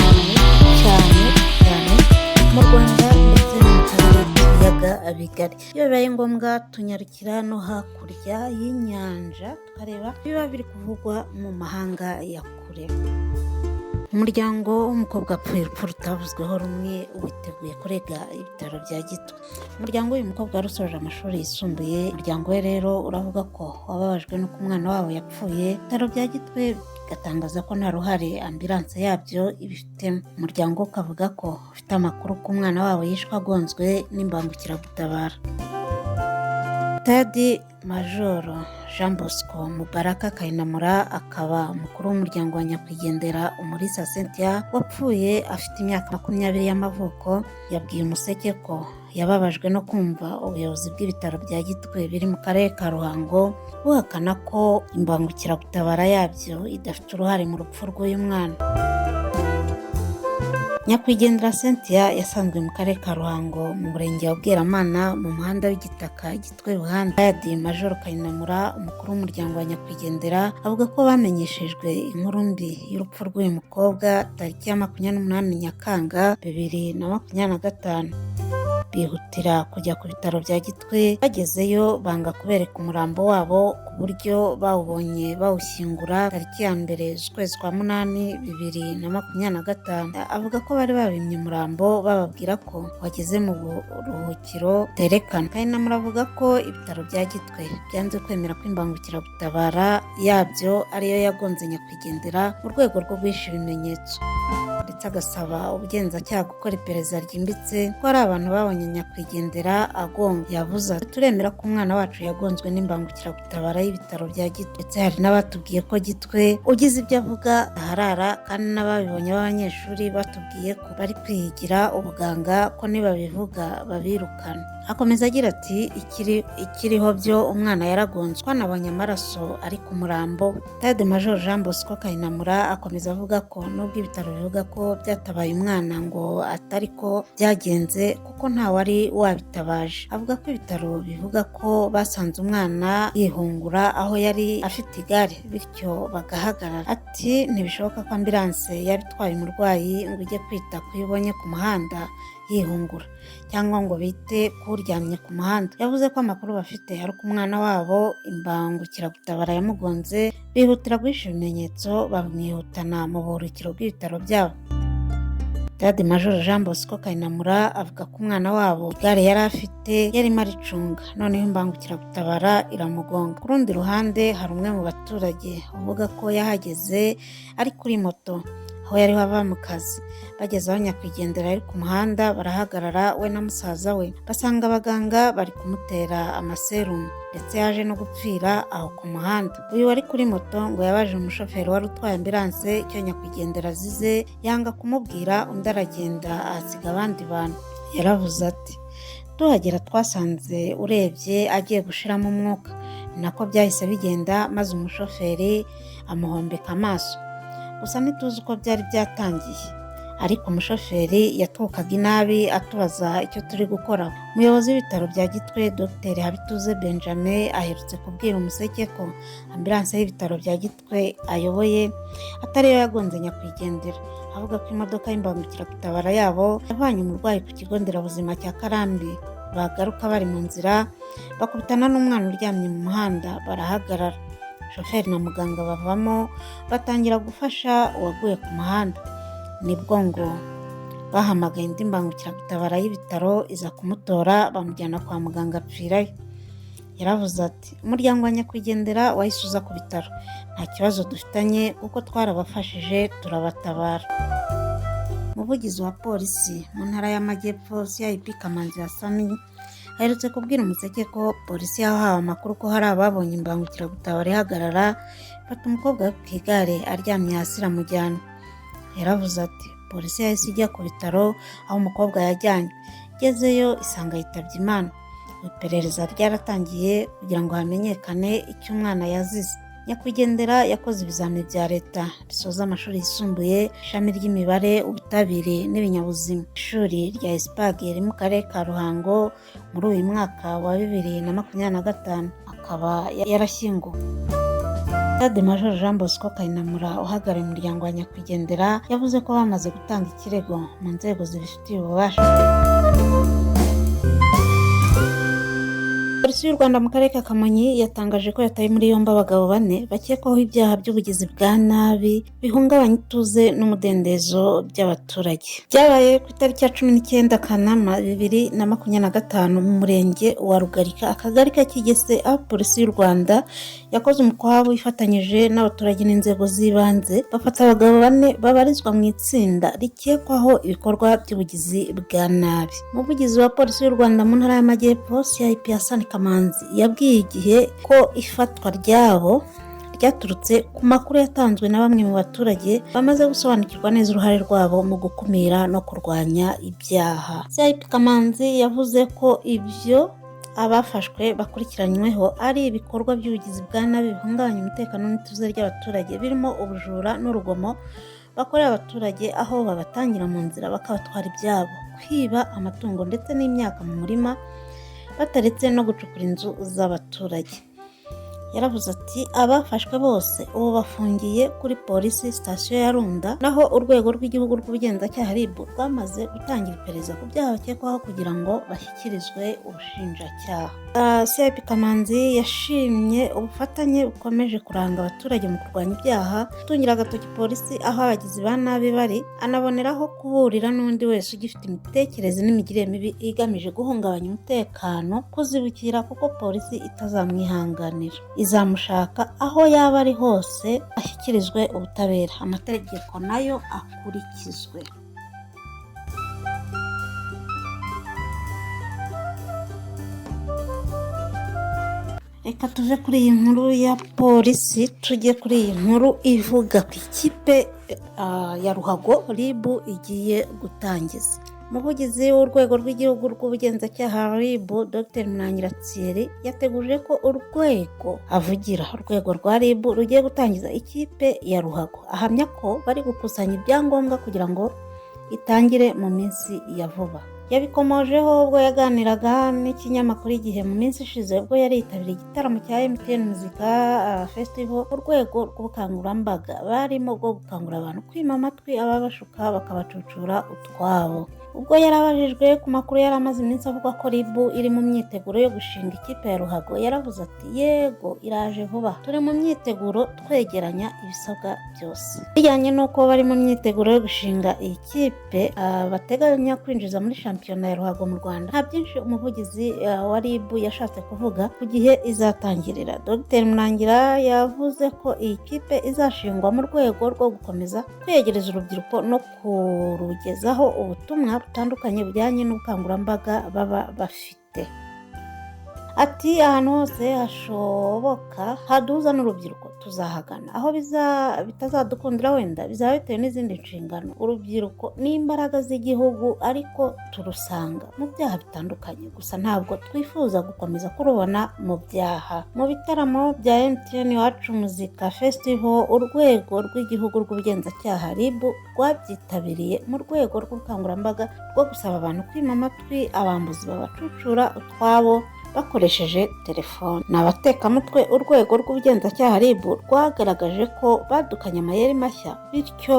Cyane cyane cyane mu Rwanda ndetse no mu karere k'ibiyaga bigari. Iyo bibaye ngombwa tunyarukira no hakurya y'inyanja, tukareba ibiba biri kuvugwa mu mahanga ya kure. Umuryango w'umukobwa wapfuye urupfu rutavuzweho rumwe witeguye kurega ibitaro bya Gitwe. Umuryango w'uyu mukobwa wari usoje amashuri yisumbuye, umuryango we rero uravuga ko wababajwe n'uko umwana wabo yapfuye, ibitaro bya Gitwe bigatangaza ko nta ruhare ambulance yabyo ibifitemo. Umuryango ukavuga ko ufite amakuru ko umwana wabo yishwe agonzwe n'imbangukiragutabara. Tadi Majoro Jean Bosco Mubaraka Kayinamura, akaba umukuru w'umuryango wa nyakwigendera Umulisa Cynthia wapfuye afite imyaka 20 y'amavuko, yabwiye Umuseke ko yababajwe no kumva ubuyobozi bw'ibitaro bya Gitwe biri mu karere ka Ruhango buhakana ko imbangukiragutabara yabyo idafite uruhare mu rupfu rw'uyu mwana. Nyakwigendera Cynthia yasanzwe mu karere ka Ruhango, mu murenge wa Bweramana, mu muhanda w'igitaka Gitwe Buhanda. Retired Majoro Kayinamura, umukuru w'umuryango wa nyakwigendera, avuga ko bamenyeshejwe inkuru mbi y'urupfu rw'uyu mukobwa tariki ya 28 Nyakanga 2025, bihutira kujya ku bitaro bya Gitwe. Bagezeyo banga kubereka umurambo wabo, ku buryo bawubonye bawushyingura tariki ya 1 z'ukwezi kwa munani 2025. Avuga ko bari babimye umurambo, bababwira ko wageze mu buruhukiro terekana. Kayinamura avuga ko ibitaro bya Gitwe byanze kwemera ko imbangukiragutabara yabyo ariyo yagonze nyakwigendera mu rwego rwo guhisha ibimenyetso, ndetse agasaba ubugenzacyaha gukora iperereza ryimbitse ko hari abantu babonye nyakwigendera agonga. Yavuze ati: "Turemera ko umwana wacu yagonzwe n'imbangukiragutabara y'ibitaro bya Gitwe, ndetse hari n'abatubwiye ko Gitwe ugize ibyo avuga aharara, kandi n'ababibonye b'abanyeshuri batubwiye ko bari kwiyigira ubuganga, ko nibabivuga babirukana." Akomeza agira ati: "Ikiriho byo umwana yaragonzwe, twanabonye amaraso ari ku murambo." Retired Major Jean Bosco Kayinamura akomeza avuga ko nubwo ibitaro bivuga ko byatabaye umwana, ngo atari ko byagenze kuko ntawari wabitabaje. Avuga ko ibitaro bivuga ko basanze umwana yihungura aho yari afite igare, bityo bagahagarara. Ati: "Ntibishoboka ko ambulance yaba itwaye umurwayi ngo ijye kwita ku yo ibonye ku muhanda yihungura, cyangwa ngo bite kuryamye ku muhanda." Yavuze ko amakuru bafite ari uko umwana wabo imbangukiragutabara yamugonze, bihutira guhisha ibimenyetso, bamwihutana mu buruhukiro bw'ibitaro byabo. Retired Major Jean Bosco Kayinamura avuga ko umwana wabo igare yari afite yarimo aricunga, noneho imbangukiragutabara iramugonga. Ku rundi ruhande, hari umwe mu baturage uvuga ko yahageze ari kuri moto aho yari ava mu kazi. Bageze aho nyakwigendera ari ku muhanda, barahagarara, we na musaza we, basanga abaganga bari kumutera amaserumu, ndetse yaje no gupfira aho ku muhanda. Uyu wari kuri moto ngo yabaje umushoferi wari utwaye ambulance icyo nyakwigendera azize, yanga kumubwira, undi aragenda ahasiga abandi bantu. Yaravuze ati: "Tuhagera twasanze urebye agiye gushiramo umwuka, ni nako byahise bigenda, maze umushoferi amuhombeka amaso. Gusa ntituzi uko byari byatangiye, ariko umushoferi yatwukaga inabi atubaza icyo turi gukora." Umuyobozi w'ibitaro bya Gitwe, Dr Habituze Benjamin, aherutse kubwira Umuseke ko ambulance y'ibitaro bya Gitwe ayoboye atariyo yagonze nyakwigendera. Avuga ko imodoka y'imbangukiragutabara yabo yavanye umurwayi ku kigo nderabuzima cya Karambi, bagaruka bari mu nzira bakubitana n'umwana uryamye mu muhanda, barahagarara, shoferi na muganga bavamo, batangira gufasha uwaguye ku muhanda. Nibwo ngo bahamagaye indi mbangukiragutabara y'ibitaro iza kumutora, bamujyana kwa muganga, apfirayo. Yaravuze ati: "Umuryango wa nyakwigendera wahise uza ku bitaro, nta kibazo dufitanye kuko twarabafashije turabatabara." Umuvugizi wa polisi mu ntara y'Amajyepfo, CIP Kamanzi Hassan, aherutse kubwira Umuseke ko polisi yahawe amakuru ko hari ababonye imbangukiragutabara ihagarara, ifata umukobwa we ku igare aryamye hasi, iramujyana. Yaravuze ati: "Polisi yahise ijya ku bitaro aho umukobwa yajyanywe, igezeyo isanga yitabye Imana. Iperereza ryaratangiye kugira ngo hamenyekane icyo umwana yazize." Nyakwigendera yakoze ibizamini bya leta bisoza amashuri yisumbuye, ishami ry'imibare, ubutabire n'ibinyabuzima, ishuri rya ESPAG riri mu karere ka Ruhango muri uyu mwaka wa 2025, akaba yarashyinguwe. Brigade Major Jean Bosco Kayinamura, uhagarariye umuryango wa nyakwigendera, yavuze ko bamaze gutanga ikirego mu nzego zibifitiye ububasha. Polisi y'u Rwanda mu karere ka Kamonyi yatangaje ko yataye muri yombi abagabo bane bakekwaho ibyaha by'ubugizi bwa nabi bihungabanya ituze n'umudendezo by'abaturage. Byabaye ku itariki ya 19 Kanama 2025 mu murenge wa Rugarika, akagari ka Kigese, aho polisi y'u Rwanda yakoze umukwabu ifatanyije n'abaturage n'inzego z'ibanze, bafata abagabo bane babarizwa mu itsinda rikekwaho ibikorwa by'ubugizi bwa nabi. Umuvugizi wa polisi y'u Rwanda mu ntara y'Amajyepfo, CIP Hassan Kamanzi, yabwiye Igihe ko ifatwa ryabo ryaturutse ku makuru yatanzwe na bamwe mu baturage bamaze gusobanukirwa neza uruhare rwabo mu gukumira no kurwanya ibyaha. CIP Kamanzi yavuze ko ibyo abafashwe bakurikiranyweho ari ibikorwa by'ubugizi bwa nabi bihungabanya umutekano n'ituze ry'abaturage, birimo ubujura n'urugomo bakorera abaturage aho babatangira mu nzira bakabatwara ibyabo, kwiba amatungo ndetse n'imyaka mu murima, bataretse no gucukura inzu z'abaturage. Yaravuze ati: "Abafashwe bose ubu bafungiye kuri polisi sitasiyo ya Runda, naho urwego rw'igihugu rw'ubugenzacyaha RIB rwamaze gutangira iperereza ku byaha bakekwaho kugira ngo bashyikirizwe ubushinjacyaha." CIP Kamanzi yashimye ubufatanye bukomeje kuranga abaturage mu kurwanya ibyaha, gutungira agatoki polisi aho abagizi ba nabi bari, anaboneraho kuburira n'undi wese ugifite imitekerereze n'imigirire mibi igamije guhungabanya umutekano kuzibukira, kuko polisi itazamwihanganira, izamushaka aho yaba ari hose ashyikirizwe ubutabera, amategeko nayo akurikizwe. Reka tuve kuri iyi nkuru ya polisi tujye kuri iyi nkuru ivuga ku ikipe ya ruhago RIB igiye gutangiza. Umuvugizi w'urwego rw'igihugu rw'ubugenzacyaha RIB, Dr Murangira Thierry, yateguje ko urwego avugira, urwego rwa RIB, rugiye gutangiza ikipe ya ruhago, ahamya ko bari gukusanya ibyangombwa kugira ngo itangire mu minsi ya vuba. Yabikomojeho ubwo yaganiraga n'ikinyamakuru Igihe mu minsi ishize, ubwo yari yitabiriye igitaramo cya MTN Muzika Festival mu rwego rw'ubukangurambaga barimo bwo gukangurira abantu kwima amatwi ababashuka bakabacucura utwabo. Ubwo yari abajijwe ku makuru yari amaze iminsi avuga ko RIB iri mu myiteguro yo gushinga ikipe ya ruhago, yaravuze ati: "Yego, iraje vuba, turi mu myiteguro twegeranya ibisabwa byose." Bijyanye n'uko bari mu myiteguro yo gushinga iyi kipe bateganya kwinjiza muri shampiyona ya ruhago mu Rwanda, nta byinshi umuvugizi wa RIB yashatse kuvuga ku gihe izatangirira. Dr Murangira yavuze ko iyi kipe izashingwa mu rwego rwo gukomeza kwiyegereza urubyiruko no kurugezaho ubutumwa butandukanye bujyanye n'ubukangurambaga baba bafite. Ati: "Ahantu hose hashoboka haduhuza n'urubyiruko tuzahagana, aho bitazadukundira wenda bizaba bitewe n'izindi nshingano. Urubyiruko ni imbaraga z'igihugu, ariko turusanga mu byaha bitandukanye, gusa ntabwo twifuza gukomeza kurubona mu byaha." Mu bitaramo bya MTN Iwacu Muzika Festival, urwego rw'igihugu rw'ubugenzacyaha RIB rwabyitabiriye mu rwego rw'ubukangurambaga bwo gusaba abantu kwima amatwi abambuzi babacucura utwabo bakoresheje telefone. Ni abatekamutwe urwego rw'ubugenzacyaha RIB rwagaragaje ko badukanye amayeri mashya, bityo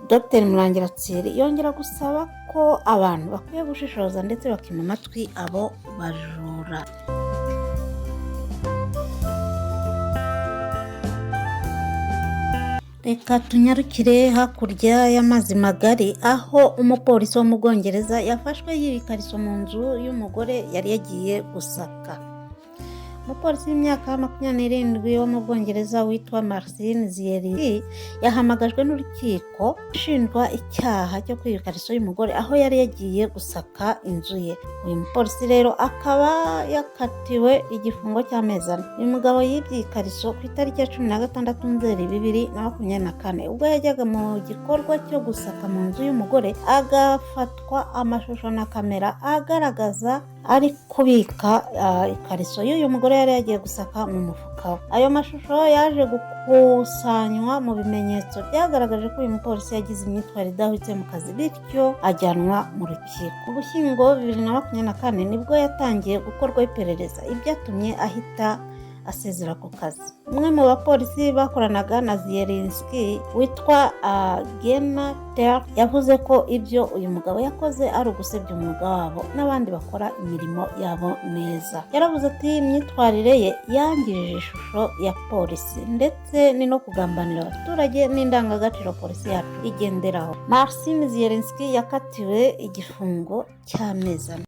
Dr Murangira Thierry yongera gusaba ko abantu bakwiye gushishoza ndetse bakima amatwi abo bajura. Reka tunyarukire hakurya y'amazi magari, aho umupolisi wo mu Bwongereza yafashwe yiba ikariso mu nzu y'umugore yari yagiye gusaka. Umupolisi w'imyaka 27 wo mu Bwongereza witwa Marcin Zieri yahamagajwe n'urukiko ashinjwa icyaha cyo kwiba ikariso y'umugore aho yari yagiye gusaka inzu ye. Uyu mupolisi rero akaba yakatiwe igifungo cy'amezi 4. Uyu mugabo yibye ikariso ku itariki ya 16 Nzeri 2024, ubwo yajyaga mu gikorwa cyo gusaka mu nzu y'umugore, agafatwa amashusho na kamera agaragaza ari kubika ikariso y'uyu mugore yari yagiye gusaka mu mufuka we. Ayo mashusho yaje gukusanywa mu bimenyetso byagaragaje ko uyu mupolisi yagize imyitwarire idahwitse mu kazi, bityo ajyanwa mu rukiko. Ugushyingo 2024 nibwo yatangiye gukorwaho iperereza, ibyatumye ahita asezera ku kazi. Umwe mu bapolisi bakoranaga na Zielinski witwa Gena Ter yavuze ko ibyo uyu mugabo yakoze ari ugusebya umwuga wabo n'abandi bakora imirimo yabo neza. Yaravuze ati: "Imyitwarire ye yangije ishusho ya polisi, ndetse ni no kugambanira abaturage n'indangagaciro polisi yacu igenderaho." Marcin Zielinski yakatiwe igifungo cy'amezi 4.